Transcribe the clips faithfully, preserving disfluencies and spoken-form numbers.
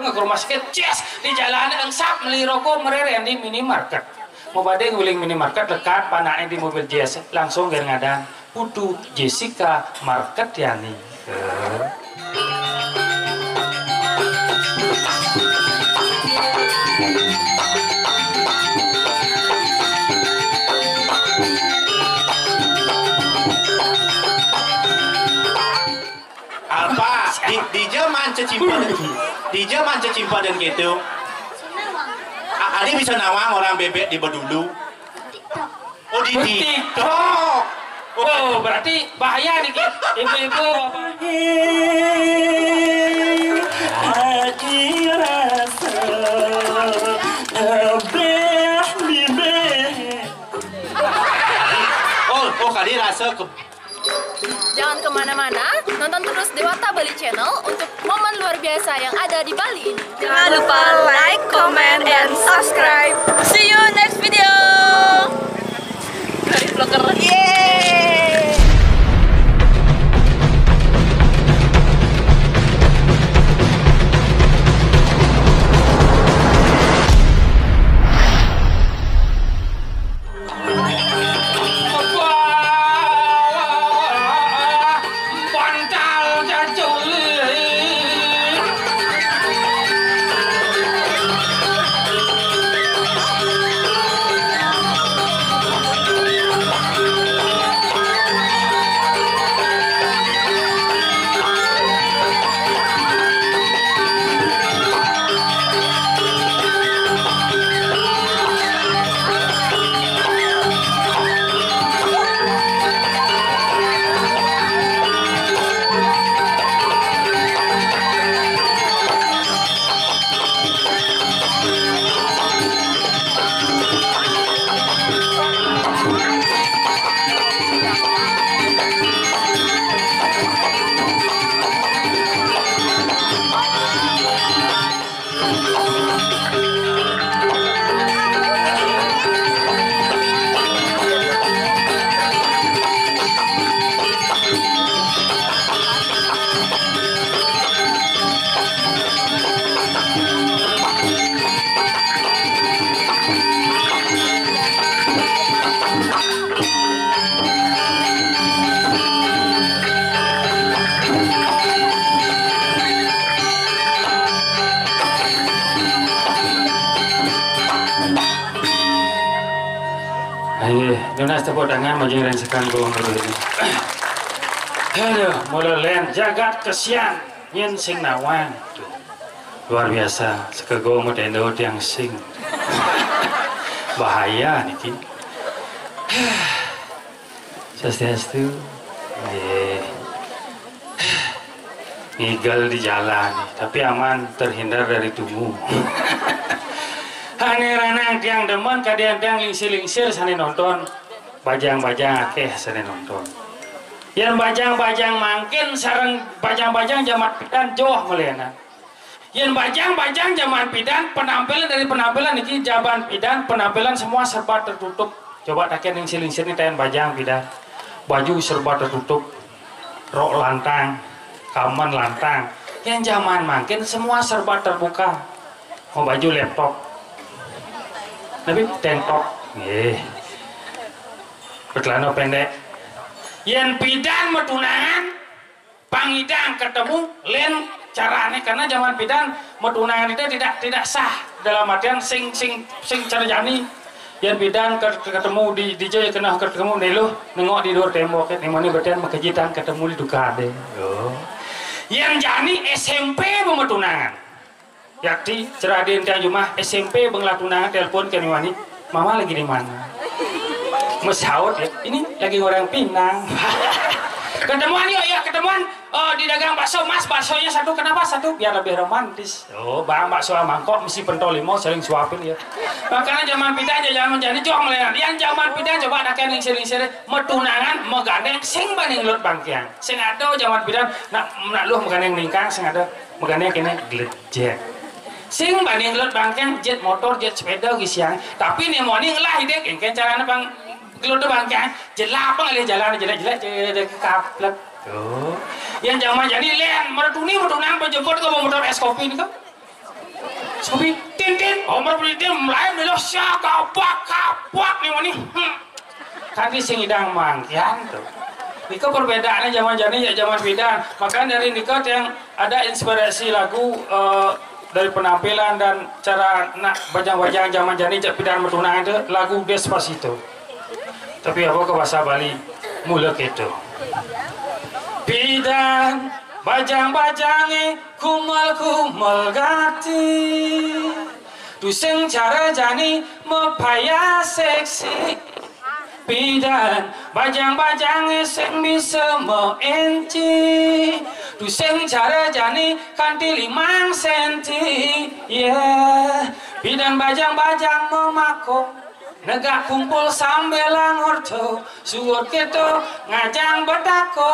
Ka rumah sakit, ces, di jalan engsap meli roko, merereh di minimarket. Mau pada nguling minimarket, lekat panaknya di mobil, ces, langsung gen ngadan, "Putu Jessica Marketiani." Eh. Apa? Di, di zaman cecimpa, di zaman cecimpa dan gitu. A-, adi bisa nawang orang bebek di bedulu. Oh, di TikTok. Oh, berarti bahaya nih, Ki. Ibu-ibu, bapak. Hei, hati rasa lebih bebek. Oh, oh, kadi rasa ke Jangan kemana-mana, tonton terus Dewata Bali Channel untuk momen luar biasa yang ada di Bali ini. Jangan lupa like, comment, and subscribe. See you next video. Dari vlogger. Yeay. Ayo, nunas tepuk tangan, majeng ring sekar gong dulu ini. Aduh, mula len jagat kesian, nyen sing nawang. Luar biasa, sekar gong matendo tiang sing. Bahaya niki. Swastiastu. Nggih. Ngigel di jalan, tapi aman terhindar dari tumu. Ané ranang tiang demen, kadén tiang lingsir-lingsir sané nonton. Bajang-bajang akéh sané nonton. Yén bajang-bajang mangkin sareng bajang-bajang jaman pidan joh malénan. Yén bajang-bajang jaman pidan, penampilan dari penampilan niki jaman pidan, penampilan semua serba tertutup. Coba taken lingsir-lingsir ni taken bajang pidan. Baju serba tertutup. Rok lantang, kamen lantang. Yén jaman mangkin semua serba terbuka. Mau baju laptop. Tapi tank top. Nggih. Celana pendek. Yén pidan matunangan, pang nyidang ketemu, lén carané, karena jaman pidan matunangan itu tidak, tidak sah, dalam artian sing, sing, sing cara jani. Yén pidan ke-, ketemu di, di jai kena ketemu, né luh nengok di luar tembok, né mani betian makejitan ketemu di tukadé. Oh. Yén jani S M P ba matunangan. Yakti, ceradin tiang jumah S M P ba ngelah tunangan, telepon ka né mani. "Mama lagi di mana?" Masaut ya, "Ini lagi goreng pinang." "Ketemuan yuk, ya ketemuan, eh, di dagang bakso, Mas, baksonya satu." "Kenapa satu?" "Biar lebih romantis." "Oh, Bang, bakso mangkok mesti pentol limo, saling suapin ya." Makanya jaman pidan, jaman jani joh malénan. Yén jaman pidan coba taken lingsir-lingsir, matunangan, magandéng, sing bani ngelut bangkiang. Sing ada jaman pidan, nak, nak luh magandéng ningkang, sing ada magandéng kéné glejek. Sing bani ngelut bangkiang, jet motor, jet sepeda, gisiang. Tapi né mani ngelah idék, éngkén carané bang, ngelut bangkiang, jelapang alih jalan, jelek-jelek, jelek, kaplek. Tuh. Yén jaman jani lén, matunangan, matunangan, pajemput ka motor es kopi ni ka. Skupi, tin, tin, Homer beli dia mulai milo sia kabak, kabak nih mani. Hmm. Kan di sing idang mangkian tuh. Nika perbedaannya zaman jani ya zaman pidan. Makanya dari nika yang ada inspirasi lagu, eh, dari penampilan dan cara nak bajang-bajang zaman jani jak pidan metunang itu lagu Despacito. Tapi apa ke bahasa Bali? Mula keto. Pidan bajang-bajange kumel-kumel gati. Tusing cara jani mepaya seksi. Pidan bajang-bajange sing bisa meenci. Tusing cara jani kanti limang senti. Yeah. Pidan bajang-bajang memako. Negak kumpul sambil langorto, suwut keto ngajang betako.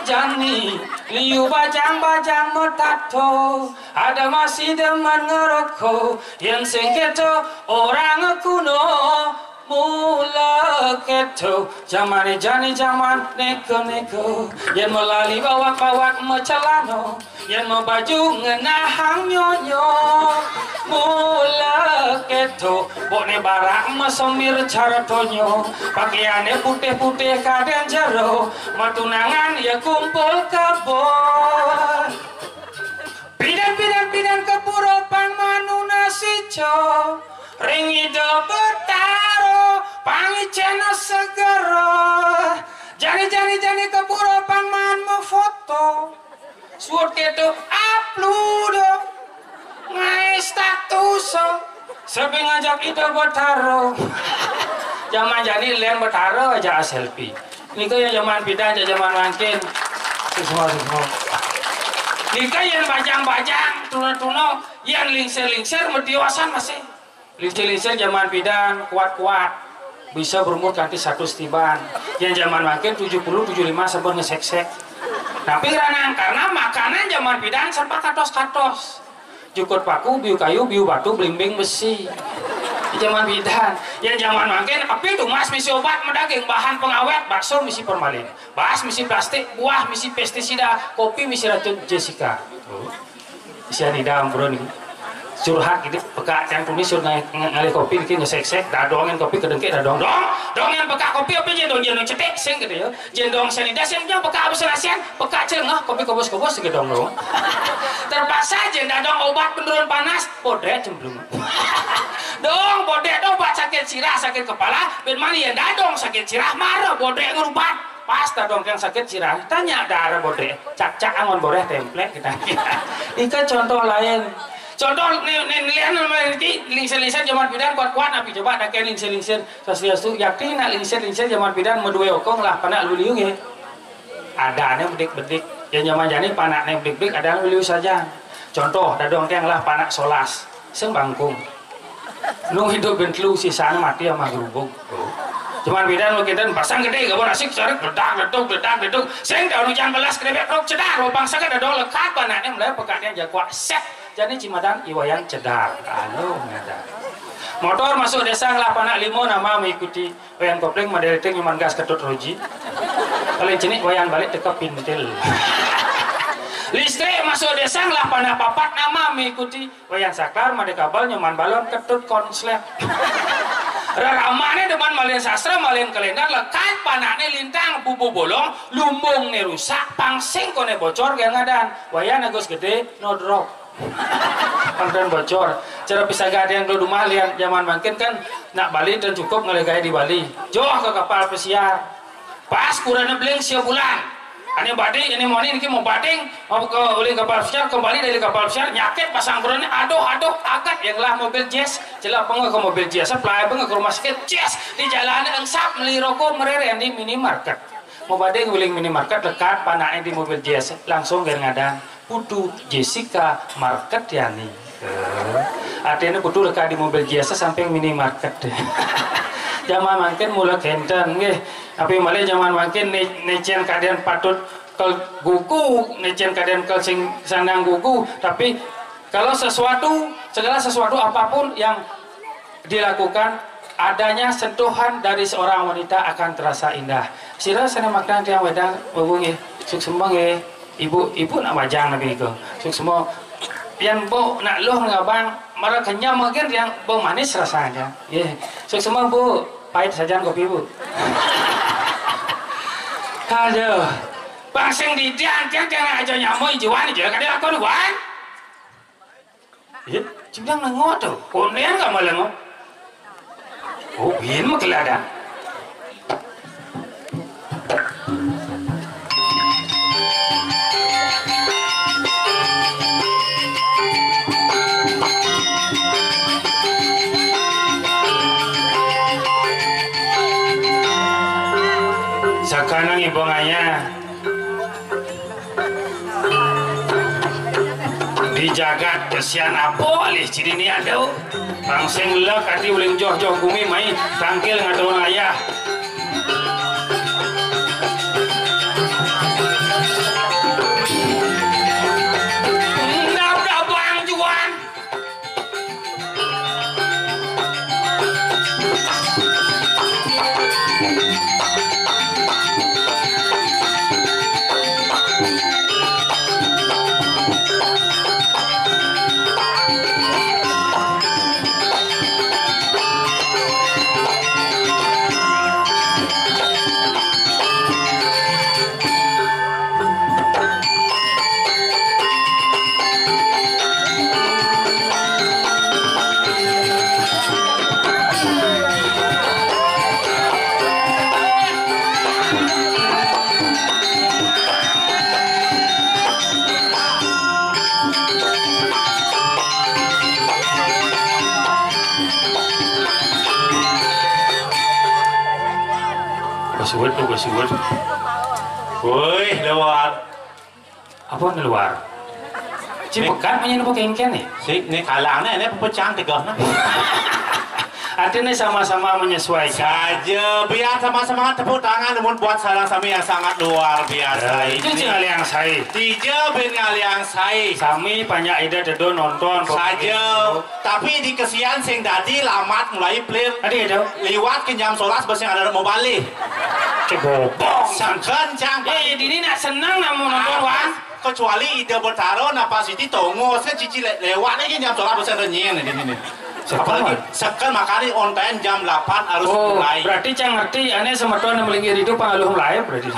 Jani liu bajang-bajang metato, ada masih demen ngeroko. Yen sing keto orang kuno, mula keto. Jamane jani jaman neko-neko. Yen melali bawak-bawak mecelano. Yen mau baju ngenahang nyonyo, mula keto, bokne barak mesomir cara tonyo, pakaiane putih-putih kaden jero, matunangan ya kumpul kebon. Pidan, pidan, pidan kepuro pang manuna sico, ring ida betaro, pangicena segero, jani, jani, jani kepuro pang man mau foto. Suwut keto upload. Ngai status. Sampai ngajak ida betaro. Zaman jani len betaro aja selfie. Nika yang zaman pidan aja zaman mangkin. Sukses, sukses. Nika yang bajang-bajang, tuno-tuno, yang lingsir-lingsir, mediwasan masih. Lingsir-lingsir zaman pidan kuat-kuat. Bisa berumur kanti satu tiban. Yang zaman mangkin tujuh puluh, tujuh lima sampun ngesek-sek. Tapi ranang karena makanan zaman pidan serba katos-katos. Jukut paku, biu kayu, biu batu, belimbing besi. Zaman pidan. Yang zaman mangkin api tumas misi obat medaging bahan pengawet, bakso misi formalin, bas misi plastik, buah misi pestisida, kopi misi racun Jessica. Sian ida ampura nih. Curhat gitu, peka yang tunis sur ngalih, ngalih kopi niki ngesek-sek, dadongen kopi kedengkek dadong. Dong, dongen peka kopi apa je dong, je dong cetek sing gitu ya. Je dong sian ida sing je peka apa selasian, peka celengah kopi kobos-kobos gitu dong dong. Terpaksa je dadong obat penurun panas, podrek cemplung. Dong, podrek dong obat sakit sirah, sakit kepala, ben mani ya dadong sakit sirah, marah podrek ngerubat. Pas dadong yang sakit sirah, tanya darah bodeh, cak-cak angon boreh templek kita. Ika contoh lain. Contoh ni ni ni lian nama iki lingsir-lingsir zaman pidan kuat-kuat api coba dakai lingsir-lingsir. Swastiastu, yakin nak lingsir-lingsir zaman pidan medue okong lah panak luliu ya. Ada ane bedik-bedik. Yang zaman jani panak ne bedik-bedik ada luliu saja. Contoh dadong tiang lah panak solas. Sing bangkung. Nung hidup bentelu sisaan mati sama gerubung. Cuman beda nu kita pasang gede gabon asik sarik dedak deduk dedak deduk. Sing daun hujan belas krebek rok cedar lubang saga dadong lekat panaknya mulai pekaknya jaguak set. Jadi cimadan iwayang cedar. Anu ngada. Motor masuk desa ngelah panak limo nama mengikuti. Wayan kopling model ting nyaman gas ketut roji. Paling cenik wayan balik teka pintil. Listrik masuk desa ngelah panak papat nama mengikuti. Wayan saklar made kabel nyaman balon ketut konslet. Reramane demen malin sastra malin kalendar lekat panakne lintang bubu bolong lumbungne rusak pangsing kone bocor gaya ngadan. Wayan agus gede no drop. Pangdan bocor. Cara pisaga ada yang dulu mah lian zaman mangkin kan nak Bali dan cukup ngalih gaya di Bali. Joh ke kapal pesiar. Pas kurana beling sia bulan. Ane bading, ane moni niki mau bading, mau ke uling kapal pesiar, kembali dari kapal pesiar, nyakit pasang kurana, aduh, aduh, agat yang lah mobil Jazz, celak pengeh ke mobil Jazz, supply pengeh ke rumah sakit Jazz, di jalan engsap meli rokok merere di minimarket. Mau bading uling minimarket dekat panaknya di mobil Jazz, langsung gaya ngadan. Putu Jessica Marketiani. Eh, artinya putu dekat di mobil jasa samping minimarket. Zaman mangkin mula kenten nggih. Tapi malah zaman mangkin ne- necen keadaan patut kel gugu, necen keadaan kel sing sanang gugu. Tapi kalau sesuatu, segala sesuatu apapun yang dilakukan adanya sentuhan dari seorang wanita akan terasa indah. Sira sana makan tiang wedang, ibu nggih, suksma nggih. Ibu, ibu nak majang nabi itu. Suksma. Yan, Bu, nak luh ngabang, mara kenyam mungkin yang bau manis rasanya. Nggih. Suksma, Bu, pahit sajan kopi, Bu. Aduh. Bang sing didian tiang tiang aja nyamuk ijuan aja kada lakon wan. Iya, cibang nengok tuh. Kuning kamu lengo. Oh, bin mah kelada. Sakanang ibu ngaya. Di jagat kesian apa alih ciri ni ada. Bang sing lek ati uling joh-joh gumi mai tangkil ngadon ayah. Ndak ada bang juan. Basuhut tu, basuhut. Woi, lewat. Apa ngeluar? Cik pekat punya apa kengken nih? Si, ni kalang ni, ni pepecang tegah nah. Artinya sama-sama menyesuaikan. Saja, biar sama-sama tepuk tangan namun buat sarang sami yang sangat luar biasa. Ya, itu ini. Cing aliang sai. Tija bin aliang sai. Sami banyak ida tedo nonton. Saja. Tapi di kesian sing dadi lamat mulai plir. Adi itu. Liwat ke jam sebelas bes yang ada mau balik. Cebobong. Sangkan cang. Eh, dini nak senang nak mau nonton, Wan. Kecuali ide bertaro napa siti tongos kan cici le lewat lagi jam sebelas bes yang renyeng di sini. Seken, Wan. Seken makanya on time jam delapan harus mulai. Oh, berarti cang ngerti, ane semeton yang melingkir itu pengaluh mulai berarti.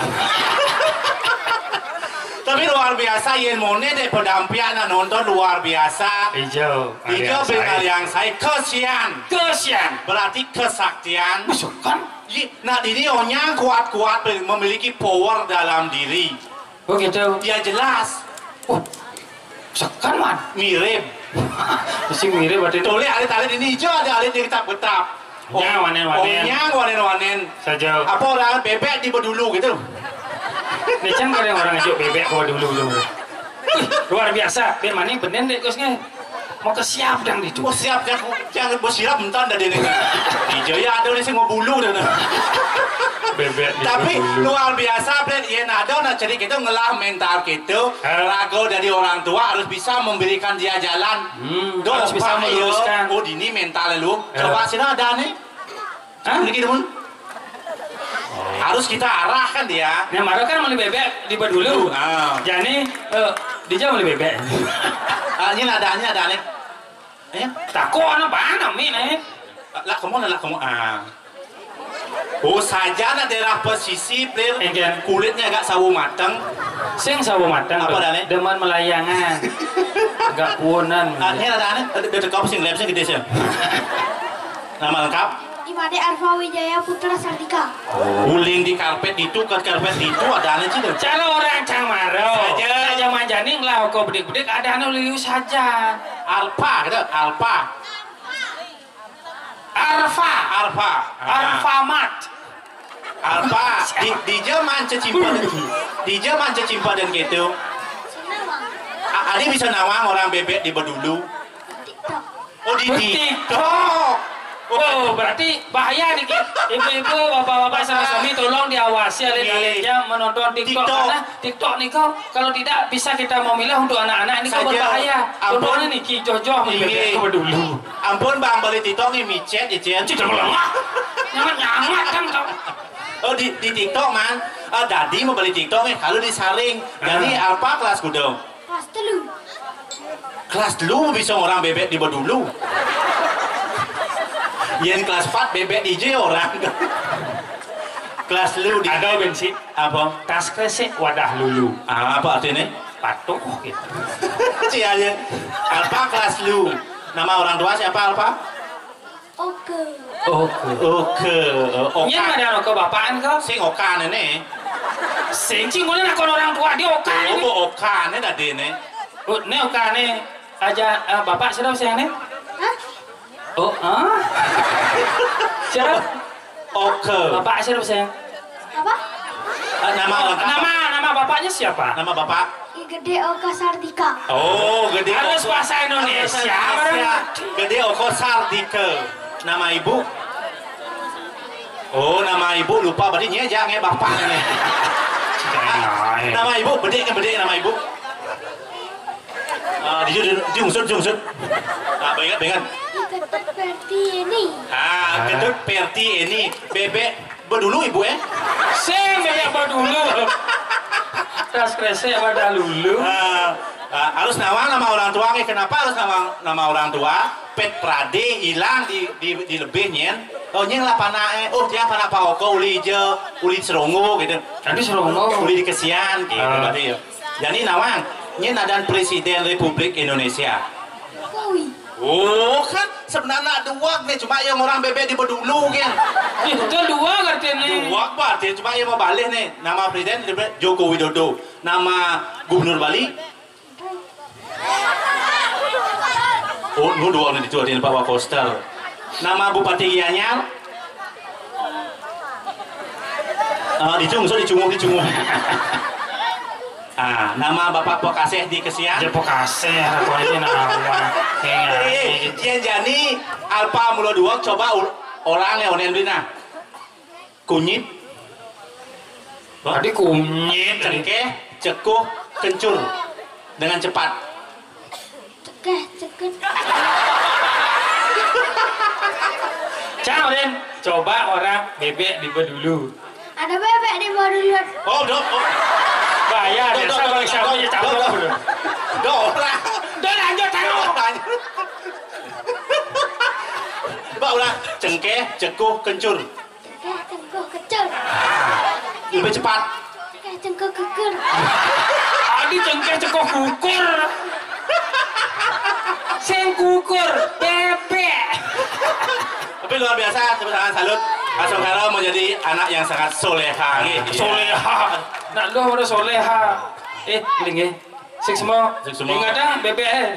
Tapi luar biasa, yen mone dek pedampian nonton luar biasa. Ijo. Tiga bin aliang sai kesian. Kesian. Berarti kesaktian. Bukan. Nah, ini onyang kuat-kuat memiliki power dalam diri. Oh gitu. Ya jelas. Oh, sekan man. Mirip. Mesti mirip berarti. Tulis alit-alit ini hijau ada alit di kitab-kitab. Nya wanen-wanen. Onyang wanen-wanen. Saja. Apa orang bebek di bedulu gitu. Ini kan kadang orang ngejok bebek ke bedulu dulu. Wih, luar biasa. Bin mani benen dek kosnya. Mau ke siap dang itu. Oh siap, jangan jangan bersiap entan dari ini. Di Jaya ada ni semua bulu dah. Bebek di Tapi bulu. Luar biasa, Plen. Iya, nah, ada nak cari kita ngelah mental kita. Hah? Raga dari orang tua harus bisa memberikan dia jalan. Hmm, harus bisa meluruskan. Oh, dini mental lu. Coba sini ada nih. Hah? Niki, teman. Harus kita arahkan dia. Yang marah kan meli bebek di bedulu. Ah. Jadi, eh, dia meli bebek. Ah, ini ada, ini ada nih. Eh? Takut anak mana, Min, eh? Lah, kamu, lah, kamu. Ah. Oh, saja nak daerah pesisir, Plir. Kulitnya agak sawo mateng. Sing sawo mateng. Apa dah, nih? Demen melayangan. Agak puonan. Ah, ini ada, nih. Ada, ada kau sing lab, sing gede, sih. Nama lengkap? Imade Arfa Wijaya Putra Sardika. Uling di karpet itu, ke karpet itu, ada anak situ. Cara orang cang maro. Saja. Zaman janing lah, kau bedik-bedik, ada anu liu saja. Alfa, gitu, Alfa. Arfa. Arfa. Ah. Arfamat. Alfa, di, di zaman cecimpa, di zaman cecimpa dan gitu. A-, ada bisa nawang orang bebek di bedulu. Oh, di TikTok. Oh, berarti bahaya nih, Ki. Ibu-ibu, bapak-bapak, sama suami, tolong diawasi alit-alitnya menonton TikTok, TikTok. Karena TikTok nih kok kalau tidak bisa kita memilah untuk anak-anak ini kok berbahaya. Contohnya nih, Ki Jojo, beli bebek dulu. Ampun, Bang, beli TikTok nih micet, ya, Cen. Tidak melengah. Nyaman-nyaman kan kau. Oh, di, di TikTok, Man. Ah, dadi mau beli TikTok nih, kalau disaring. Jadi apa kelas kuda? Kelas telu. Kelas telu bisa orang bebek di bedulu. Yén kelas empat bebek di je orang. Kelas telu di ada bensin. Apa? Tas kresek wadah lulu. Ah, apa artinya? Patuh gitu. Si aja. Alpa kelas telu. Nama orang tua siapa, Alpa? Oke. Oke. Oke. Oka. Nyén ada oke bapaan kau? Sing oka né. Sing cing mulai nakon orang tua dia oka. Oh, ini. Oka né tadi né. Oh, né oka né. Aja, eh, bapak siapa sih né? Hah? Oh, ah? Siapa? Oke. Bapak siapa sih? Apa? Eh, nama lengkap. Nama, nama bapaknya siapa? Nama bapak? Gede Oka Sardika. Oh, Gede. Harus Oka. Bahasa Indonesia. Harus bahasa Indonesia. Gede Oka Sardika. Nama ibu? Oh, nama ibu lupa. Berarti nyé jangan ya bapak ini. Nama ibu, bedik kan bedik nama ibu. Ah, di jung, jungsut, jungsut. Ah, bengat, bengat. Ketut Pertiwi. Ah, Ketut Pertiwi. Bebek bedulu ibu, eh? Sing bebek bedulu. Tas kresek wadah lulu. Ah, ah, harus nawang nama orang tua, eh. Kenapa harus nawang nama orang tua? Pét pradé ilang di, di, di lebih nyén. Oh, nyén lah panak, eh. Oh, dia panak Pak Oko, uli je, uli Serongo gitu. Tadi Serongo. Uli di kesian gitu. Ah. Berarti ya. Jadi nawang, nyén adan Presiden Republik Indonesia. Jokowi. Oh, kan sebenarnya dua nih, cuma yang orang bebek di bedulu kan. Ih, betul dua artinya. Dua apa artinya? Cuma yang mau balik nih. Nama Presiden Republik Joko Widodo. Nama Gubernur Bali. Oh, nu dua nih itu artinya Pak Wakoster. Nama Bupati Gianyar. Ah, dicung, so dicunguh, dicunguh. Ah, nama Bapak Pokaseh di Kesian? Ya Pokaseh, aku ini nama. Jadi, Kian Jani, Alpa Mulo Duo, coba ul- orang ya onen dina. Kunyit. Tadi kunyit tadi. Cengkeh, cekuh, kencur. Dengan cepat. Cekeh, ceket. Cang, Rin, coba orang bebek di bedulu. Ada bebek di bedulu. Oh, dok. Oh. Bayar, dok, dok, sabar, dok, sabar, dok, ya, dok, campur dok, dulu. Dok, orang. Dok, lanjut, tahu. Dok, lanjut. Coba ulang. Cengkeh, cekuh, kencur. Cengkeh cengkuh kecur. Lebih cepat. Cengkeh cengkuh kukur. Tadi cengkeh cengkuh kukur. Sing kukur, bebek. Tapi luar biasa, tepuk tangan salut. Asal Karo menjadi anak yang sangat soleha, nggih. Soleha. Nak lu udah soleha. Eh, linggih. Sik semua. Sik semua. Ingat dah, bebek, eh.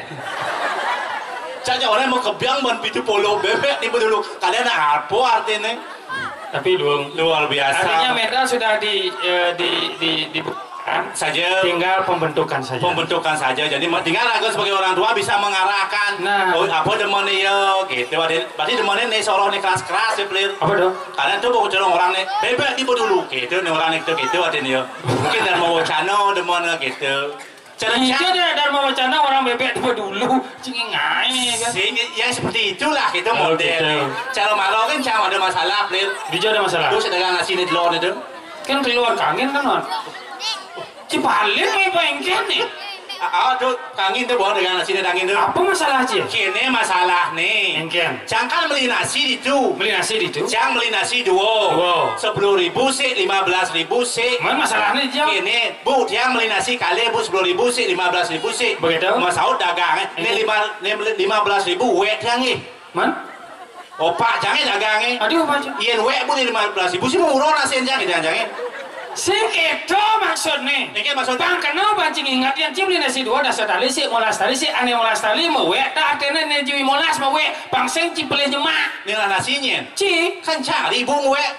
Caknya orang mau kebiang ban pitu polo bebek di dulu. Kalian apa artinya? Tapi luar, luar biasa. Artinya medal sudah di, eh, di, di, di kan? Saja. Tinggal pembentukan saja. Pembentukan saja. Jadi ma- tinggal aku sebagai orang tua bisa mengarahkan. Nah. Oh, apa demen ya gitu. Berarti demennya nih soroh nih keras-keras ya, Plir. Apa dong? Kalian tuh mau corong orang nih bebek di dulu gitu nih orang itu gitu artinya. Mungkin dan mau wacana demen gitu. Cara Iya cara dah Dharma Wacana orang bebek dua dulu, cing ngaé kan. Sing, ya seperti itulah gitu. Oh, model. Gitu. Cara malu kan cang ada masalah, Plir. Dia ada masalah. Terus dagang nasi di telur itu. Kan keluar kangen kan, Wan? Ci paling nih pengkén nih. Ah, ah, tuh kangen tuh bawa dagang nasi di kangen tuh. Apa masalah, Ci? Kini masalah nih. Engkén. Cang kan beli nasi di itu. Beli nasi di itu. Cang beli nasi dua. Dua. Sepuluh ribu sih, lima belas ribu sih. Mana masalahnya, Jang? Ini, Bu, tiang beli nasi kali, Bu, sepuluh ribu sih, lima belas ribu sih. Begitu. Mas Saud dagang, eh. Ini Iya. lima, lima belas ribu, wet yang nih. Man? Opak, jangan dagang, eh. Aduh, Pak. Iya, wet, Bu, ini lima belas ribu sih, mau urut nasi, jangan, jangan, jangan. Sing itu maksudnya. Ini maksudnya. Bang, kenal bang cing ingat yang cing beli nasi dua, dasar tali sih, molas tali sih, aneh molas tali, mau wet, tak artinya nih, jiwi molas, mau wet, bang sing cipelih jemak. Ini lah nasinya. Ci. Kan cari, Bu, wet.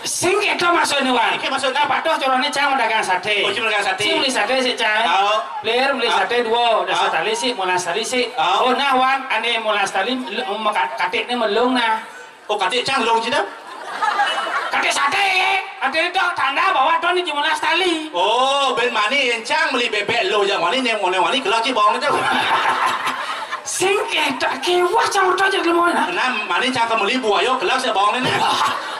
Sing itu maksudnya, Wan. Iki maksudnya. Nah, patuh corone cang dagang sate. Oh, cing dagang sate. Cing beli sate sih, cang. Tahu. Lir beli Tahu. Sate dua, dasar Tahu. Tali sih, molas tali sih. Tahu. Oh, nah, Wan, aneh molas tali, katik ini melung, nah. Oh, katik cang lung cina? Katik sate, ya. Ada itu tanda bahwa tuan ini molas tali. Oh, ben mani yang cang beli bebek lo, yang wani, yang wani, wani, kelak cik bawang itu. Sing kita kewah cang udah jadi lemona. Nah, mani cang kembali buaya, kelak cik bawang ini.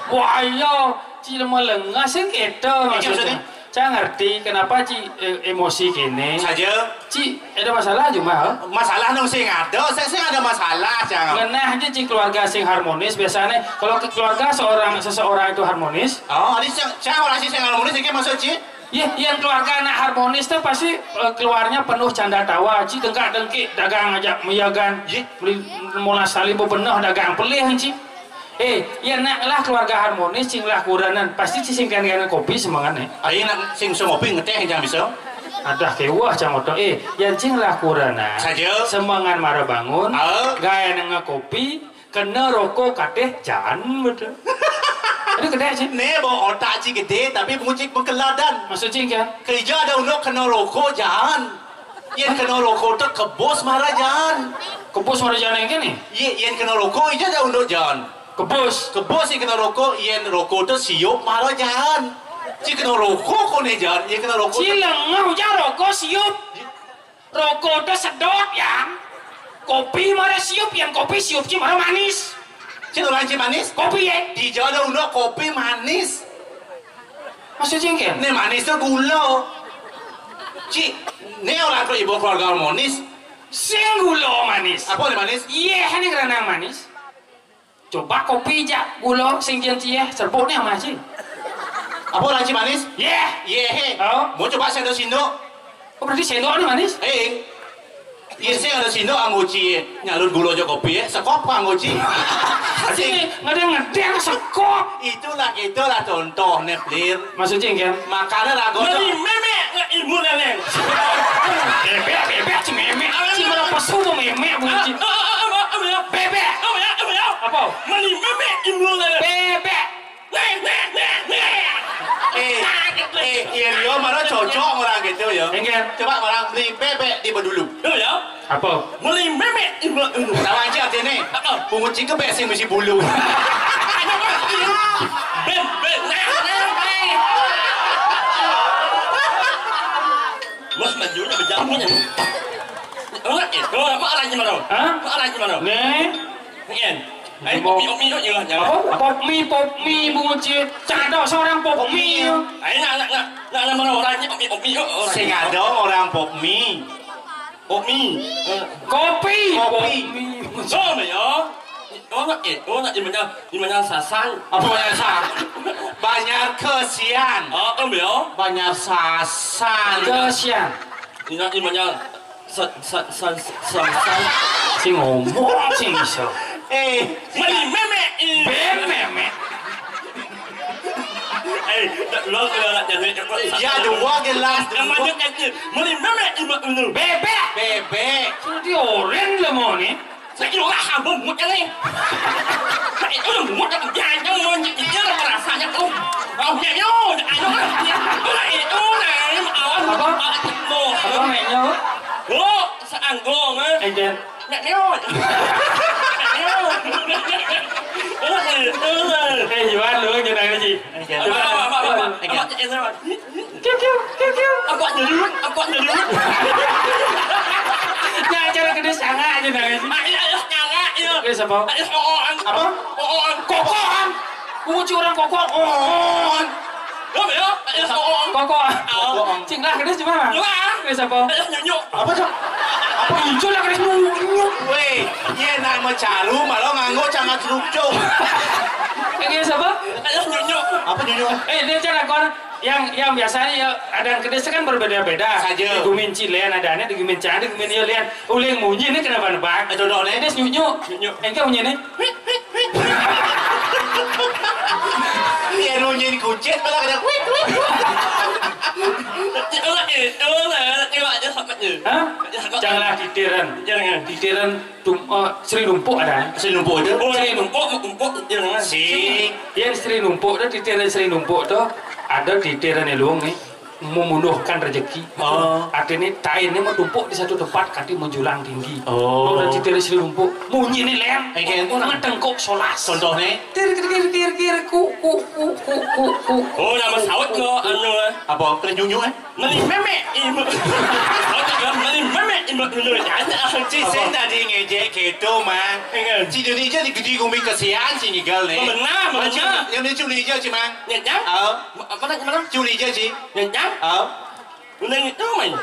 Buaya, cik lemah lengah, sing kita. Ini maksudnya? Cang ngerti kenapa Ci, eh, emosi kene. Saja. Ci, ada masalah cuma, ha? Masalah nang sing ada, saya sing ada masalah, Cang. Ngenah aja Ci keluarga sing harmonis biasanya. Kalau ke keluarga seorang seseorang itu harmonis, oh, ini Cang, Cang orang sih sing harmonis iki maksud Ci? Iya, yang keluarga anak harmonis tuh pasti eh, keluarnya penuh canda tawa, Ci dengkak dengkik dagang aja miagan. Iya. Beli molas tali bebenah dagang pelih Ci. Eh, ya nak lah keluarga harmonis, cing lah kuranan. Pasti ci sing kan kopi semangatnya. Ayo nak sing sing kopi ngeteh yang bisa. Adah kewah cang oto. Eh, yang cing lah kuranan. Saja. Semangat mara bangun. Ah. Gaya nengah kopi, kena rokok kateh jan betul. Aduh gede sih. Ne bawa otak ci gede tapi bunyi bekeladan. Maksud cing kan? Kerja ada unduk kena rokok jan. Yang kena rokok tu kebos mara jan. Kebos mara jan yang ni? Ye, yang kena rokok ija ada unduk jan. Kebus. Kebus yang kena rokok, yang rokok tu siup mara jan. Ci kena rokok ko ne jan, yang kena rokok. Ci lengah ujar rokok siup. Rokok tu sedot yang. Kopi mara siup, yang kopi siup ci mara manis. Ci orang ci manis? Kopi ya? Di Jawa ada unduk kopi manis. Maksudnya kan? Ni manis tu gula. Ci, ni orang tu ibu keluarga harmonis. Sing gula manis. Apa ni manis? Iya, ni kerana manis. Coba kopi jak gula sing kian cie, serbuk ni sama sih. Apa orang ci manis? Ye. Ye. Oh. Mau coba sendok sindok. Oh, berarti sendok ni manis? Eh. Iya sih ada sindok anggo ci nyalur gula jo kopi ya, sekop anggo ci. Sini ngedeng ngedeng sekop. Itulah itulah contoh nih, Plir. Maksudnya kan? Makanya ragu. Meli memek nggak ilmu leleng. Bebek bebek ci memek. Ci malah pesu tuh memek bunyi ci. Bebek. Apa? Meli memek ilmu leleng. Bebek. Eh, eh, iya, iya, mana cocok orang gitu ya. Enggak. Coba orang beli bebek di bedulu. Yo ya. Apa? Meli memek ibu dulu. Tahu aja artinya. Heeh. Pungut cingkebek sing mesti bulu. Bebek. Mas maju nak berjalan ni. Orang itu apa arahnya mana? Hah? Apa arahnya mana? Ni. Ni. Ai pop mi, pop mi tu je lah, jangan. Apa? Pop mi, pop mi, bungut ci. Cak ada seorang pop mi. Ai nak nak nak nak nama orang ni pop mi, pop mi tu. Sing ada orang pop mi. Pop mi. Kopi. Kopi. Pop mi. Oh, ya. Oh, nak eh, oh nak di mana? Di mana Sasan? Apa banyak sa? Banyak kesian. Oh, oh, ya. Banyak Sasan. Kesian. Di mana di mana? Sa sa sa sa sa. Sing ngomong sing iso. Eh, meli memek. Bem memek. Eh, tak lo kalau nak jadi. Ya dua gelas dulu. Meli memek ibu dulu. Bebek. Bebek. Sudah dioren lah mau ni. Saya kira lah sambung mut ni. Saya itu mut yang jangan mau jadi dia rasanya tu. Au nyo, anu lah. Itu lah itu lah. Awan apa? Apa meknya? Oh, seanggong eh. Enggak. Meknya. Meknya. Eh, Yuan lu jangan ngaji. Apa apa apa apa. Kiu kiu kiu kiu. Apa dulu? Apa dulu? Nah, cara gede sangat aja nangis. Ayo ayo sangat ya. Oke, siapa? Ayo soan. Apa? Soan. Kokoan. Kunci orang kokoan. Kokoan. Lo ya? Ayo soan. Kokoan. Cing lah gede cuma. Lah. Oke, siapa? Ayo nyonyok. Apa tuh? Apa muncul lah gede nyonyok. Weh, iya nak macaru malah nganggo cangat rukcuk. Oke, siapa? Ayo nyonyok. Apa nyonyok? Eh, dia cara kau yang yang biasanya ya ada yang kedis kan berbeda-beda. Saja. Di gumin cilean ada di gumin cang, di gumin yo lian. Uling munyi ni kenapa nebak? Itu dong ni. Kedis nyunyu. Nyunyu. Engkau munyi ni. Dia nunyin kucing malah kena wik wik. Itu lah, itu lah, itu aja sakitnya. Hah? Janganlah titiran. Jangan. Titiran tum, uh, Sri Numpuk ada. Sri Numpuk itu. Oh, Sri Numpuk, Numpuk, jangan. Si. Yang Sri Numpuk tu titiran Sri Numpuk tu ada titiran elung ni. Membunuhkan rezeki. Oh. Artinya, taéné matumpuk di satu tempat, kanti menjulang tinggi. Oh. Kalau udah titir isi lumpuk, munyi nih, Lem. Oké. Orang tengkuk solas. Contohnya? Tir, tir, tir, tir, tir, ku, ku, ku, ku, ku, ku, ku. Oh, nama saut lo, anu, eh. Apa? Kena nyunyu, eh? Meli mémé, ibu. Saut lo, meli mémé, ibu, dulu. Ya, ya. Ci, saya tadi ngejek gitu, Mang. Iya. Ci Indonesia di gede gumi kesian, ci nyigal nih. Benar, benar. Ci, yang ini culi aja, ci, Mang. Ya, ya. Oh. Apa tadi, mana? Culi aja, ci. Ya, ya. Oh. Udah itu, Mang.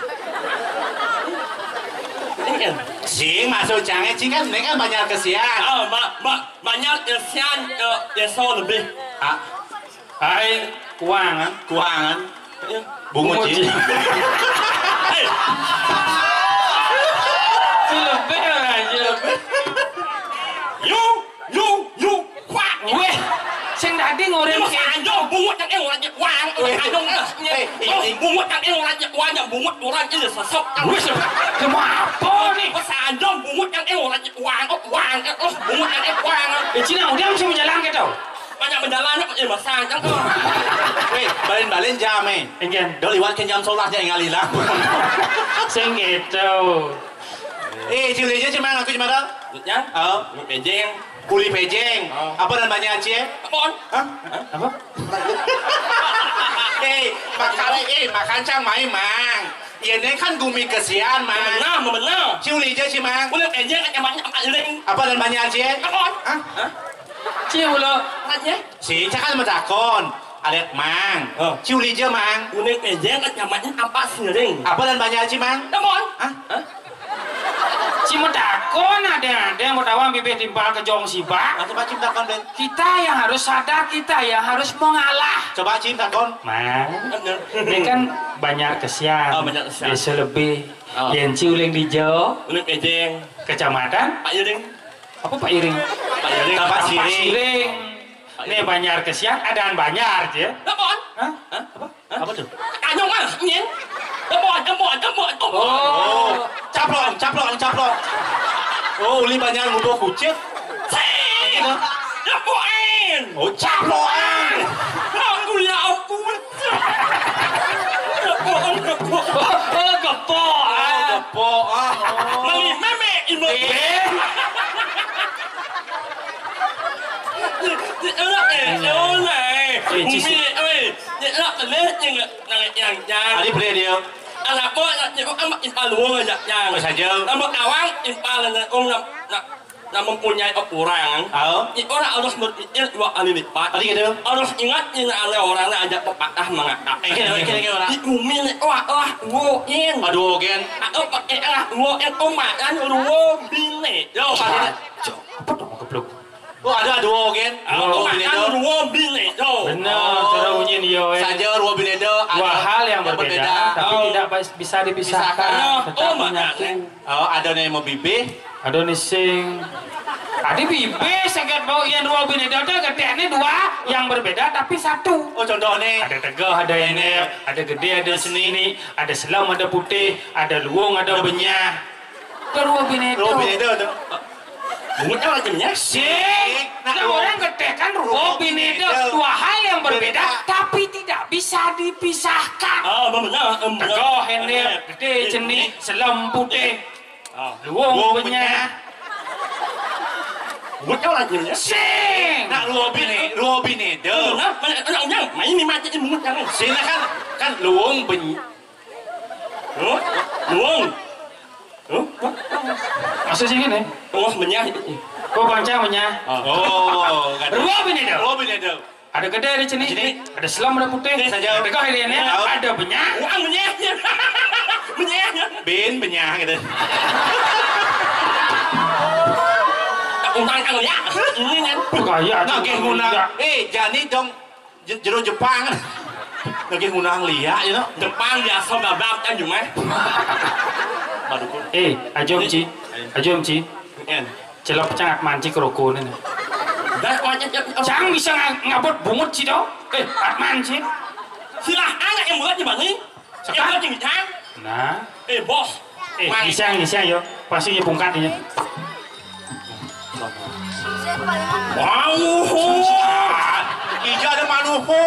Ini kan. Sing, masuk cangé, sing kan, ini kan banyak kesian. Oh, ba-, ba-, banyak kesian, eh, ya, so lebih. Ah. Hai, kuangan. Kuangan. Iya. Bungut, bungut, ci. Ci. Hei. Ci lebih, orang, ci lebih. You Yu, yu, kuak. Wéh, sing dadi ngoréng. Mas Anjong bungut yang eh orang Jepang, orang Anjong. Eh, oh, ini bungut yang eh orang Jepang, yang bungut orang ini sesek. Wéh, kenapa nih? Mas Anjong bungut yang eh orang Jepang, oh, wang, eh, oh, bungut yang eh wang. Eh, Cina, udah bisa menjalan gitu. Banyak menjalan, eh, Mas Anjong. Wéh, balen-balen jam, eh. Enggak. Dol liwat ke jam sebelas, jangan hilang. Sing itu. Eh, cili aja, cemang aku cemang. Ya? Oh. Lu pejeng. Kuli pejeng. Oh. Apa namanya, Cie? Apaan? Hah? Apa? Eh, makan, eh, makan cang main, Mang. Iya, ini kan gumi kesian, Mang. Benar, benar. Culi aja sih, Mang. Udah pejeng kan emangnya apa, Ling? Apa namanya, Cie? Apaan? Hah? Hah? Cie, ulo. Apaan, Cie? Si, cakal matakon. Ada, Mang. Oh. Culi aja, Mang. Udah pejeng kan emangnya apa, Siring? Apa namanya, Cie, Mang? Apaan? Hah? Hah? Cim takon, ada, ada yang mau tawang bibir timpal ke jong sibak. Nah, coba Cim takon, Ben. Kita yang harus sadar, kita yang harus mengalah. Coba Cim takon. Mang, ini kan banyak kesian. Oh, banyak kesian. Biasa lebih. Oh. Yen ci uling di Jawa. Uling Pejeng. Kecamatan? Pak Iring. Apa Pak Iring? Pak Iring. Tapak Siring. Siring. Pak Iring. Ini banyak kesian, adaan banyak aja. Apaan? Hah? Hah? Apa? Apa tuh? Anu mah, nyen. Tembok, tembok, tembok, tembok. Oh, caplok, caplok, caplok. Oh, uli banyak ngumpul kucit. Sing. Gitu. Tembok, en. Oh, caplok, en. Aku ya ampun. Tembok, tembok. Oh, oh, gepok. Oh, ah, gepok. Ah, oh. Meli mémé, ibu. Eh. Enak, eh, enak, eh. Eh, Umi, eh. Nya, nya, pelih, nya, nang, yang, yang. Adi pelih dia. Anak buah, nya, nya, amat impal luang aja, yang. Apa saja? Rambut awang, impal, nya, um, nam, nam, nam mempunyai orang. Oh. Nya, orang harus berpikir dua kali lipat. Adi gitu. Harus ingat, nya, ada orang, nya, aja pepatah mengata. Eh, gitu, gitu, gitu, orang. Di umi, nya, wah, wah, wo, in. Aduh, gen. Atau pakai, ah, wo, in, oh, makan, wo, bini. Yo, apa dong, geblok? Oh, ada dua, gen. Oh, dua bineda. Dua bineda. Benar, oh, cara bunyi dia, eh. Saja dua bineda, ada dua hal yang berbeda, berbeda, tapi oh, tidak bas-, bisa dipisahkan. Dipisahkan. Tetap, oh, menyatu. Makanya. Oh, ada nih mau bibih. Ada nih sing. Ada bibih, sekat bau yang dua bineda, ada gedenya dua yang berbeda, tapi satu. Oh, contohnya. Ada tegah, ada ini, ada gede, ada seni, ada selem, ada putih, ada luung, ada benyah. Ada dua bineda. Dua bineda tuh. Bungut apa jenisnya? Sing. Nah, nah, dua orang gedé kan dua bineda. Dua bineda. Dua hal yang berbeda, berbeda, tapi tidak bisa dipisahkan. Oh, benar, benar. Tegah, ini, gedé, jenih, selem, putih. Oh. Luung, luung, benyah. Benyah. Bungut apa jenisnya? Sing. Nah, dua bine-, dua bineda. Nah, mana, mana, mana, main ni mati bungut kan. Sing kan, kan luung, beny-, Huh? Luung. Huh? Maksud sih gini. Oh, menyah. Oh, bancang menyah. Oh, kata. Dua bineda. Dua bineda. Ada gedé, ada jenih. Jenih. Ada selem, ada putih. Saja. Ada tegah, ada ini. Ya. Ada benyah. Wah, menyah. Menyah. Bin, benyah gitu. Undang kang ya. Ini kan. Gaya. Nah, kayak guna. Eh, jani dong. Je-, jero Jepang. Lagi ngundang liak, you know. Jepang biasa babak kan, Jumai. Baduku. Eh, aja, Om Ci. Eh. Aja, Om Ci. En. Celep cengat manci kerokone nih. Dah, wajib, ya, ya. Cang bisa nga-, ngabut bungut, Ci, do. Eh, Atman, Ci. Silahkan, yang buat di mana? Sekarang. Yang buat di mana? Nah. Eh, bos. Eh, main. Iseng, iseng, yo. Pasti nyepungkat ini. Manuho. Ija ada manuho.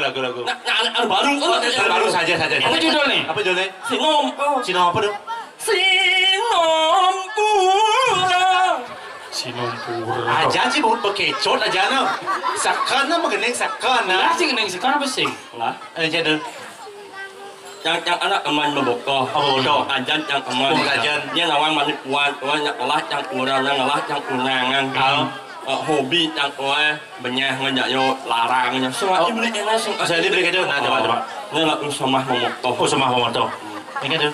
lagu, lagu. Nah, nah, anu baru. Oh, anu baru saja, saja. Apa judulnya? Apa judulnya? Sinom. Oh. Sinom apa tuh? Sinom pura. Sinom pura. Aja sih, mau bekecot aja, no. Sakana, mah gending sakana. Lah, sih gending sakana apa sih? Lah. Eh, jadi. Yang, yang anak teman membokoh. Oh, bodoh. Ajan yang teman. Oh, ajan. Dia nawang manik kuat, kuat yang telah, yang kurang, yang telah, yang kunangan. Ah. Eh, hobi yang kuat, banyak ngejak yo larang, yang semua. Oh. Ibu ini sing. Jadi beli kecot, nah, coba, coba. Ini lagu sama memotoh. Oh, sama memotoh. Ini tuh.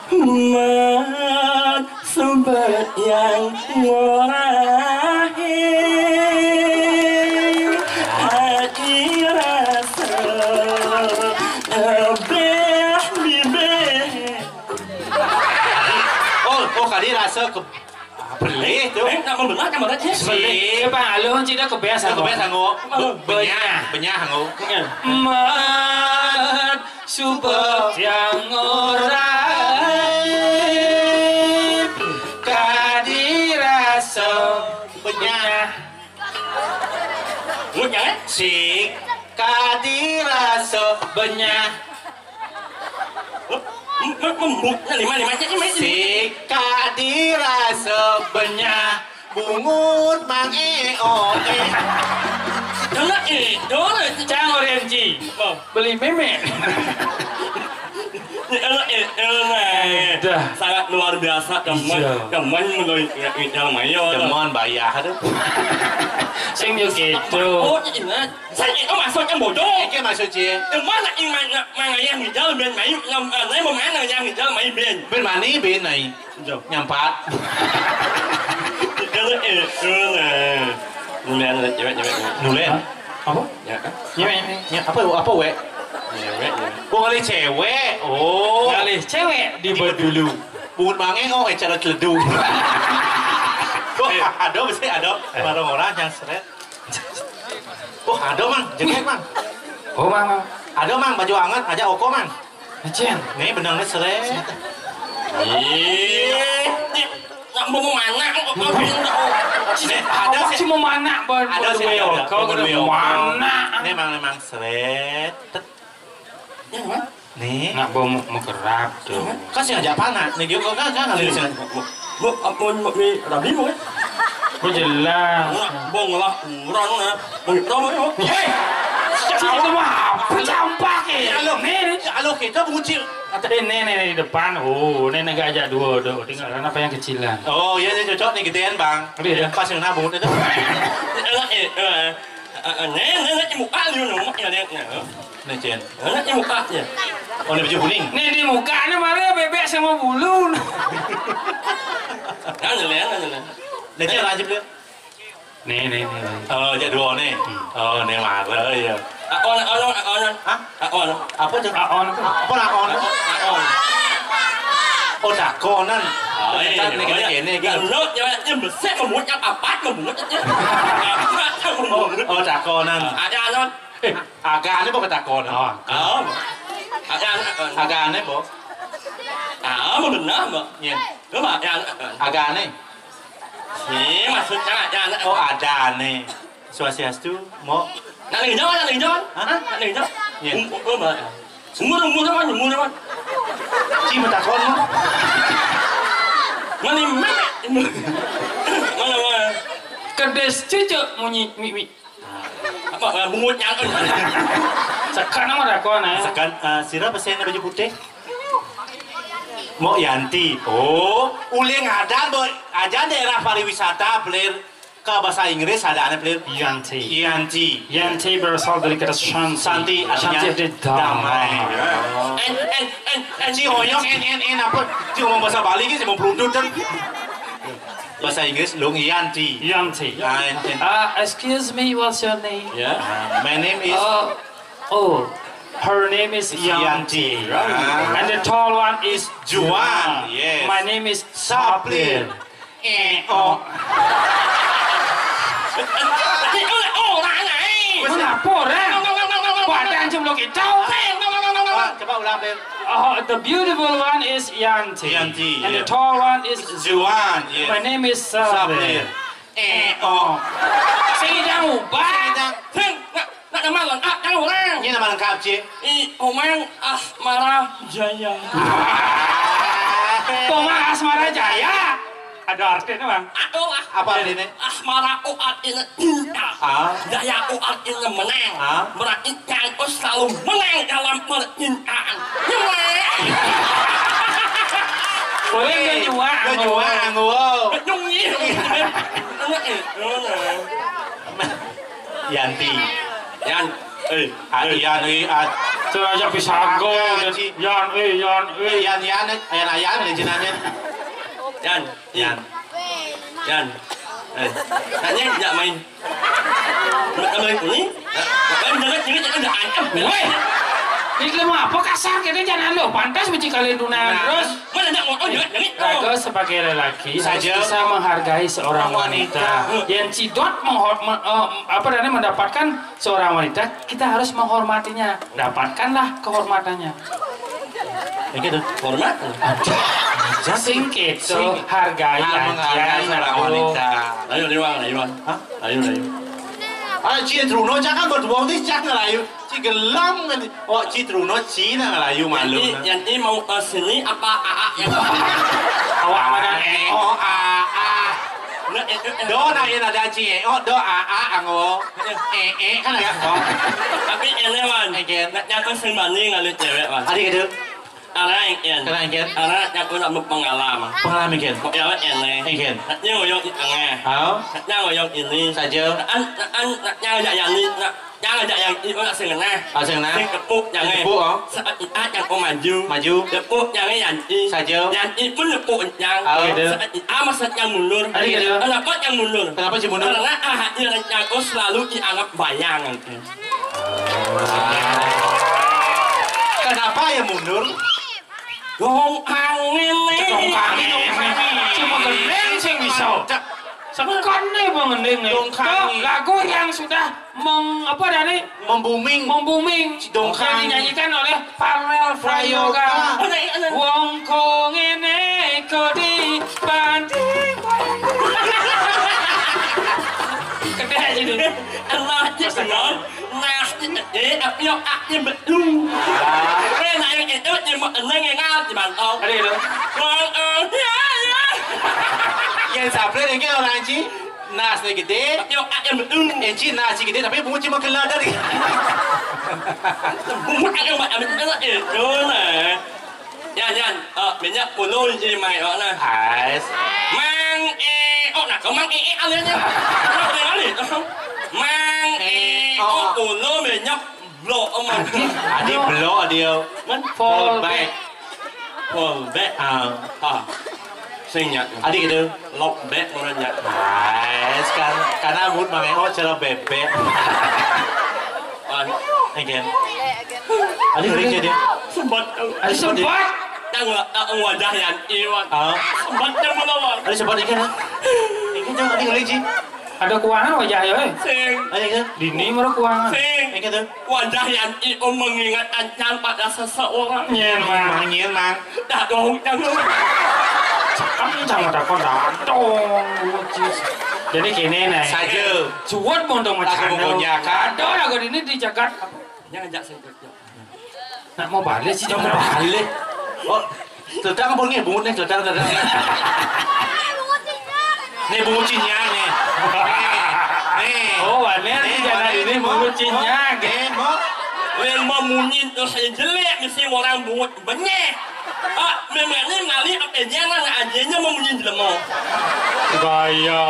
Mat sembahyang ngorahi hati rasa lebih bibih. Asa ke-, ah, belih tu. Eh, nak membelah kan, Mat? Belih. Coba alun cina kebes aku. Kebes aku. Be-, benyah, benyah aku. Mat suba yang orang kadi rasa benyah. Benyah, eh? Sik kadi rasa benyah. Lembut, lima, lima, lima. Sik kadi rasa benyah. Bungut mang eh oh eh. Jangan eh, jangan. Cang orange. Beli memek. Enak, eh, enak, eh. Dah. Sangat luar biasa, teman. Iya. Teman menurut Ijal Mayor. Teman bayar tu. Sing yo gitu. Oh, ini. Saya itu maksudnya bodoh. Iki maksud cie. Teman nak ingin mana yang Ijal ben main, yang mana yang Ijal main ben. Ben mani ben nai. Jom. Nyampat. Kalau eh, eh, nulen, cewek, cewek, cewek. Nulen. Apa? Ya, kan? Nyewek, nyewek. Apa, apa, wek? Cewek, cewek. Oh, ngalih cewek. Oh. Ngalih cewek di bedulu. Bungut mangeng, oh, eh, cara celedu. Kok ada, mesti ada. Eh. Barang orang yang seret. Oh, ada, Mang. Jengek, Mang. Oh, Mang, Mang. Ada, Mang, baju anget, ajak oko, Mang. Cen. Ni benang ni seret. Ih, ni nak mau mana? Ada sih. Cuma mana? Ada sih, ada, ada. Kau kena mana? Ni memang, memang seret. Ni. Nak bawa mau, mau kerap tu. Kau sengaja apa nak? Ni dia kau kan, kan ada sih. Bu, apa ni, Rabi, bu, eh? Kau jelas. Nak bawa ngelah kurang, eh. Mau hitam, eh, bu. Hei! Cakap apa? Apa campak, eh? Alo, ni, alo, kita bungut cil. Kata dia, ni, ni, ni, di depan. Oh, ni negak ajak dua tu. Tinggal apa yang kecilan. Oh, ya, ni cocok ni, gedean, Bang. Boleh, ya? Pas yang nabung tu. Eh, eh, eh. Ah, ah, ni, ni, ni, muka ni, ni, muka ni, ni. Ni, Cen. Ni, ni, muka ni. Oh, ni baju kuning. Ni, di muka ni, mana bebek sama bulu. Ni, ni, ni, ni, ni. Ni, Cen, lanjut dia. Ni, ni, ni, ni. Oh, cak dua ni. Hmm. Oh, ni marah ya. Akon, akon, akon. Hah? Akon. Apa tu? Akon tu. Apa akon tu? Akon. Oh, takonan. Oh, ternyata iya, ni iya. Kena kena kan. Kalau nyawa dia besar, membuat apa-apa, membuat aja. Apa membuat? Oh, takonan. Ada akon. Eh, agak ni bukan takonan. Oh. Oh. Ada akon. Agak ni, Bo. Ah, benar, Bo. Ya. Coba, ada akon. Agak ni. Ni maksudnya ada akon. Oh, ada ni. Swastiastu, Mbok. Nak lagi jawab, nak lagi jawab. Hah? Nak lagi jawab. Ya. Um, um, um, umur, umur apa? Umur apa? Ci matakon, Mbok. Mana, mana? Mana, mana? Kedes cucuk munyi, mi, mi. Apa, ah, bungut nyangkut. Sekan nama takon, eh? Sekan, ah, sira pasien baju putih? Mbok Yanti. Oh, ulih ngadan, Mbok. Aja daerah pariwisata, Pelir. Ka bahasa Inggris ada ané, Pelir. Yanti. Yanti. Yanti berasal dari kata Shanti. Shanti artinya Shanti artinya damai. Damai. En, en, en, en. Ci hoyong, en, en, en, apa? Ci ngomong bahasa Bali ki, ci mau pelundut kan. Bahasa Inggris, Lung Yanti. Yanti. Ah, en, en. Uh, excuse me, what's your name? Yeah. Uh, my name is Uh, oh, her name is Yanti. Yanti. Ah. And the tall one is Juan. Juan. Yes. My name is Saplir. Saplir. Eh, oh. Kenapa orang? Badan jam lo kita. Coba ulang, Beb. Oh, the beautiful one is Yanti. Yanti, and the tall one is Juan, yes. My name is Sabir. Sabir. Eh, oh. Sing idang ubah. Sing idang. Sing, nak, nak nama lengkap kan orang? Ini nama lengkap, Cik. I, Komang Asmara Jaya. Ah. Komang Asmara Jaya. Ada artinya, Bang. Aduh, ah. Apa artinya? Asmara, oh, artinya cinta. Ah. Jaya, oh, artinya menang. Ah. Berarti Cangkos selalu menang dalam percintaan. Boleh nggak jual? Nggak jual, nganggur. Nyungir. Anak, eh, anak. Yanti. Yan. Eh, ah, eh. Yan, eh, ah. Saya aja bisa go. Yan, eh, Yan, eh. Yan, Yan, eh, Yan, Yan, eh, jenenge. Yan. Yan. Yan. Eh. Tanya, nggak main. Nggak main kuning. Nggak main, jangan, jangan, jangan, jangan. Weh. Jadi, lemah apa kasar kita, jangan lo pantas mesti kalian tunangan terus. Mana nak ngomong juga demi kau. Raga sebagai lelaki harus bisa menghargai seorang wanita. Yang cidot menghor-, me-, eh, apa namanya, mendapatkan seorang wanita, kita harus menghormatinya. Dapatkanlah kehormatannya. Kayak gitu. Hormat. Sing gitu, hargai, menghargai seorang wanita. Ayo, Liwang, Liwang. Hah? Ayo, ayo. Ah, cik Truno, jangan berbohong, cik, jangan ayo. Cik gelam kan. Oh, cik Truno, cik nak ngelayu malu. Yang ini mau ke sini apa A A yang awak mana? Eh, oh, A A. Nah, eh, eh, eh. Do nak yang ada cik. Oh, do A A anggo. Eh, eh, kan ada. Oh. Tapi ini, Wan. Again. Nak nyata sing bani ngalir cewek, Wan. Ada gitu. Arang, Yan. Kenapa, Yan? Arang, aku nak berpengalaman. Pengalaman, Yan. Kok ya, Yan, eh? Yan. Nak nyang oyong di tengah. Hao? Nak nyang oyong ini. Saja. Nak an, nak an, nak nyang ajak yang ni, nak nyang ajak yang itu nak sing ngenah. Ah, sing ngenah. Sing tepuk yang, eh. Tepuk, oh. Saat itu yang kau maju. Maju. Tepuk yang, eh, yang i. Saja. Yang i pun tepuk yang. Ah, gitu. Saat itu, ah, masa yang mundur. Ah, gitu. Kenapa yang mundur? Kenapa sih mundur? Karena, ah, yang kau selalu dianggap bayang, gitu. Kenapa ya mundur? Dongkang ini. Cek dongkang ini. Cuma gendeng sing bisa. Cek. Sekon nih, Bang, gendeng nih. Dongkang. Tuh, lagu yang sudah meng-, apa dah nih? Membooming. Membooming. Dongkang. Yang dinyanyikan oleh Farel Prayoga. Prayoga. Wong kong ini kodi pandi. Kedai ini. Allah, cek. Nah, eh, tapi yang aktif betul. Ah. Kowe nak yang itu, yang mau eneng yang ngal di mantau. Ada itu. Wong, eh, ya, ya. Yang sablé iki ora, Ci. Nasné gedé. Tapi yang aktif betul. Eh, Ci, nas gedé, tapi bungut cuma kelada nih. Bungut aktif, aktif betul, eh, itu, nah. Yan, Yan, eh, minyak puluh ji mai, oh, nah. Ais. Mang, eh, oh, nah, kau Mang, eh, eh, alirnya. Mang, eh, alir. Mang, eh, oh, puluh minyak blok, oh, Mang. Adi blok, adi, oh. Man? Fall back. Fall back. Ah. Ah. Sing nyak. Adi gitu. Lock back, orang nyak. Ais, kan, karena mood Mang, eh, oh, cara bebek. Ah. Again. Ada kerja dia. Sempat. Ada sempat. Yang wa-, yang wajah yang iwan. Ah. Sempat yang mana, Wan? Ada sempat ikan, ah. Ini jangan ada kerja. Ada kuangan wajah ya, eh? Sing. Ada kan? Dini mara kuangan. Sing. Ini tuh. Wajah yang i mengingatkan pada seseorang. Nyen, Mang. Mang, nyen, Mang. Tak dong, jangan. Cakep, jangan takon, tak dong. Jadi gini, nih. Saja. Cuwet mau dong. Lagu macam punya, kan? Ada lagu ini di jagat. Yang ajak saya kerja. Nak mau balik sih, jangan balik. Oh, sedang apa nih? Bungut nih, sedang, sedang. Nih, bungut cinya nih. Nih. Nih. Oh, balik nih, jangan balik ini nih, bungut cinya. Nih, mau. Yang mau munyi terus saya jelek, mesti orang bungut banyak. Ah, memangnya ngali apa aja, nang aja mau munyi jelema. Gaya.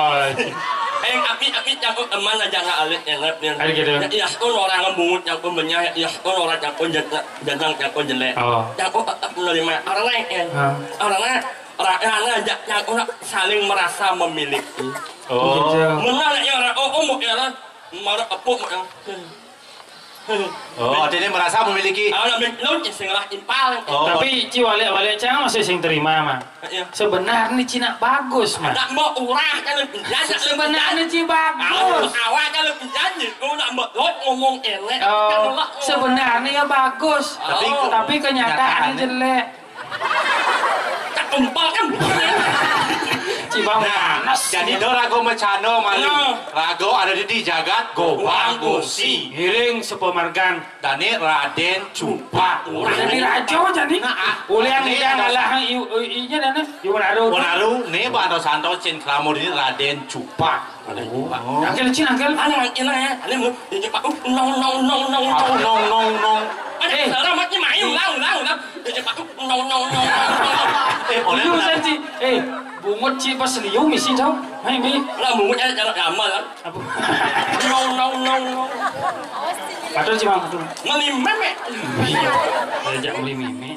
Eh, api, api cakut teman aja nggak alit, ya, nggak, ya. Ada gitu. Ya, iya, tuh orang bungut yang pun banyak, ya, tuh orang yang pun jatah. Jangan cakon jelek. Oh. Cakon tetap menerima. Orang lain, ya. Ah. Orang lain, orang lain aja cakon saling merasa memiliki. Oh. Gitu. Benar ya, orang, oh, oh, mau ya, orang. Marah apa, mau ya. Oh, artinya merasa memiliki. Kalau nak belum, ya, sing lah impal. Oh. Tapi ci walik-walik cang masih sing terima, mah. Iya. Sebenarnya Cina bagus, Mas. Nak mbok urah kan lebih jahat, lebih sebenarnya jahat. Ci bagus. Awal, awal kan lebih jahat, kau nak mbok dot ngomong elek. Oh, kan lah, oh. Sebenarnya ya bagus. Tapi, oh. Tapi kenyataannya, kenyataannya jelek. Tak empal kan. Ci bang, nah, panas. Jadi do rago macano malu. Nah. Rago ada di, di jagat gobang gosi. Giring sepemargan. Dane Raden Cupak. Raden Raja jani. Nah, ah. Ulian Raden tidak Raja. Ngalah i-, i-, inya dane. Iu Wanaru. Wanaru, ne ba anto santo cin klamur ini Raden Cupak. Raden Cupak. Oh. Angkel cin, angkel. Ana angkel ya. Ana mu, dia cepat. Uh, nong, nong, nong, nong, nong. Nong, nong, nong. Ada, eh. Salah mati main, ulang, ulang, ulang. Dia cepat. Uh, nong, nong, nong, nong, nong. Eh, boleh. Liu ulang. Sanci. Eh, bungut ci pas liu misi tau. Hai, mi. Lah, bungut ada cara gamal, kan? Apa? Nong, nong, nong, nong. Atur, ci, Mang, atur. Meli meme. Iya. Ajak meli meme.